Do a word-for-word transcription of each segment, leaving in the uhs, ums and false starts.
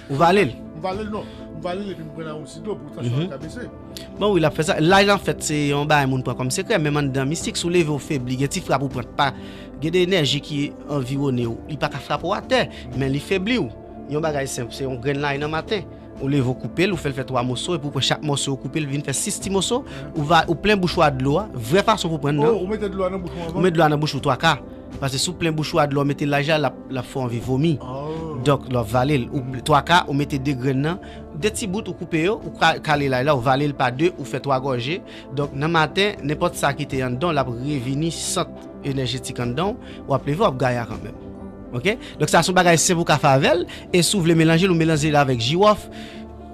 Ou vale l. M vale l non. M vale l epi m pran nan yon ti dlo pou tansyon an ka bese. Bon, wi, l ap fè sa. Laj la, anfèt, se yon bagay moun pran kòm sekrè, menm anndan mistik, si w leve w febli, gen ti frap ou pran, pa, gen de enèji ki anviwone w, li pa ka frape w atè, men li febli w. Yon bagay senp, se yon grenn lay nan maten. Ou leve w koupe l, ou fè l fè twa moso, epi w pran chak moso, ou koupe l, vin fè sis ti moso, ou va, ou plen bouch ou a dlo a, vrè fason pou pran nan. Ou mete dlo a nan bouch ou anvan? Ou met dlo a nan bouch ou twa ka. Paske si w plen bouch ou a dlo, mete laj la, l ap, l ap fè w anvi vomi. Donk, lè w vale l, ou twa ka, ou mete de grenn nan, de ti bout, ou koupe yo, ou ka, kale laj la, ou vale l pa de, ou fè twa gòje. Donk, nan maten, nenpòt sa ki te anndan w, l ap revini sant enèjetik anndan w, w ap leve, w ap gaya kanmenm. Oke? Donk, sa se yon bagay senp ou ka fè avè l, e si w vle melanje l, ou melanje l avèk jiwòf,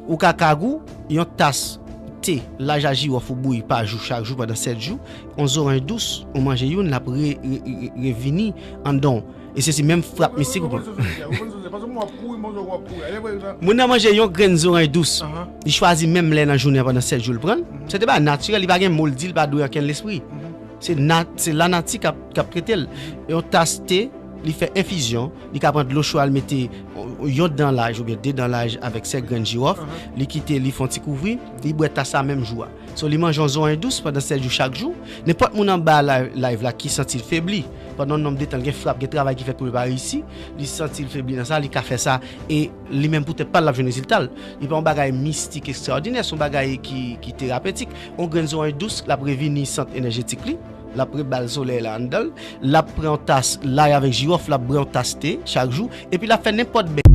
ou ka kagou, yon tas te, laj a jiwòf ou bouyi pa jou, chak jou pandan sèt jou, yon zoranj dous, ou manje youn, l ap re, re, re, revini anndan w. E se si menm frap mistik ou pran. Moun nan manje yon grenn zoranj dous, li chwazi menm lè nan jounen an pandan sèt jou l pran l. Se te bagay natirèl, li pa gen mo l di, li pa dwe ankenn lespri. Se nat, se lanati k ap, k ap trete l. Yon tas te, li fè enfizyon, li ka pran dlo cho a, l mete yon dan laj oubyen de dan laj avèk sèk grenn jiwòf, li kite, li fè yon ti kouvri, li bwè tas sa menm jou a. So, li manje yon zoranj dous pandan sèt jou chak jou. Nenpòt moun anba live, live la ki santi l febli, pandan yon nonb de tan, l gen frap, gen travay ki fèt pou li pa reyisi, li santi l febli nan sa, li ka fè sa, e li menm pou tèt pa l, l ap jwenn rezilta l. Li pa yon bagay mistik ekstraòdinè, se yon bagay ki, ki terapetik. Yon grenn zoranj dous, l ap revini sant enèjetik li, l ap rebal solèy la anndan l, l ap pran yon tas lay avèk jiwòf, l ap bwè yon tas te chak jou, epi l ap fè nenpòt bèt.